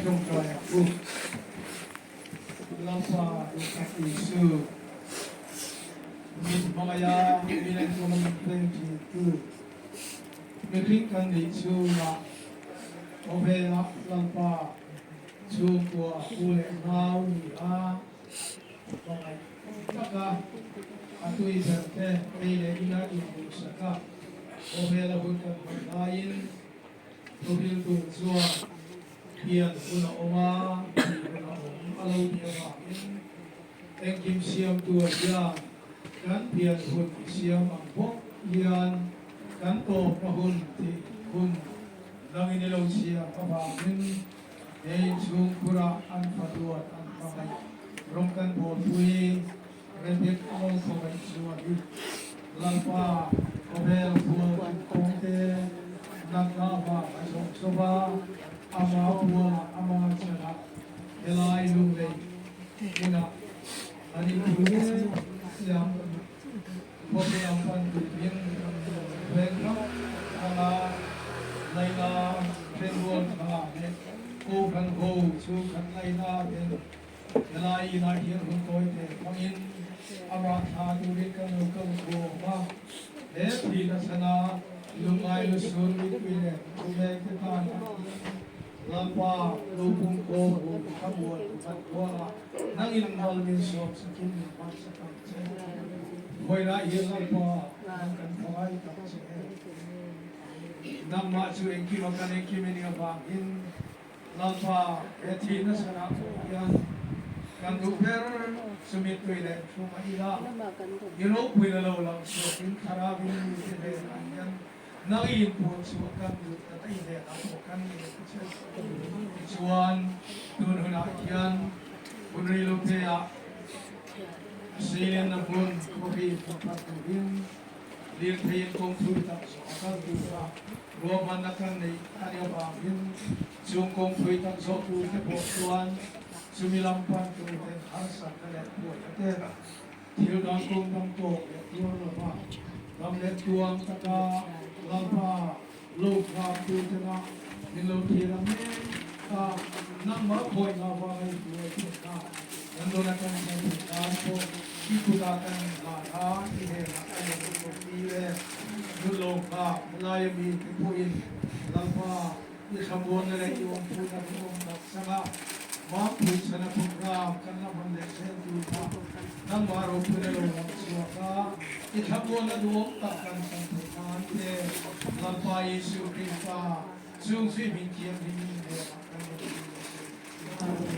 Tawngtai ang u. Lalpa duhtak Isu, min hmangaih a, min enkawl a min peng thintu, mihring kan nih chhungah khawvelah Lalpa chhungkua u leh nau ni a, hmangaih taka a tui ber te ei leh ina induhsak a, khawvela hun kan hman laiin Thuhriltu chuan hian hun a awm a, tih hun a awm a lo tih avangin engkim siamtu a hian kan pian hun i siam ang bawk hian kan tawpna hun tih hun dangin i lo siam avangin he inchhungkhurah an fatuat an hmangaih rawng kan bawlpui Rebek a lo khawngaih chuan i Lalpa khawvel khual kan kawngte natna avang a zawh chawp a, ama pualah ama chanah helai lunglei hmunah an inpui mek siam khawpe lam pan turin veng hrang hranga laina thenrual tha leh kohhran ho chu kan laina ten Helai inah hian hun tawi te hmangin amah thla turin kan lo kal khawm a, he thihna chhana lungngai lusun mipui leh thumek te tanah hian Lalpa lo pung khawm hun ka muan pakhat kualah nangin mal min sawm sakin min hman sak ang che. Vawiinah hian Lalpa nang kan khawngaih tak che e. Nangmah chu engkima kan engkim i nih avangin Lalpa, he thihna chhanah pawh hian kan duh ber chu mittui leh thu mah ila, i ropui la lo lang chhuakin thlarauin mite hnenah hian nang i inpuan chhuah kan duh ta daih hnenah pawh kan ni leh che. Tichuan, tun hunah hian hun reiloteah Seilenna hmun khawhri hmuhphat turin Lirtheiin kawng thui tak zawh a kal tur a, ruahmanna kan neih a nih avangin chung kawng thui tak zawh tur te pawh chuan chumi lam pan tur ten harsatna leh buaina te thil dang kawng dang tawk leh tuar lova dam leh tuang taka Lalpa lo kham tur tena min lo thlir ang mek a, nangmah khawihna avanga i hruai theihna kan rawn a kan hmuh theih nan pawh i kutah kan inhlan a, i hnenah kan rawn inrawh tir e. Nun lo nghak helai ami te pawhin Lalpa i thlamuanna leh i awmpuina kan awm tak chang a, Mangpui chhana program kan la hman leh zel tur kha nangmah ropuina lo lang chhuak a, i thlamuanna duhawm tak kan chan theih nan te Lalpa Isu Krista chung zui hming thianghlim in hnenah kan rawn dil a che. Amen.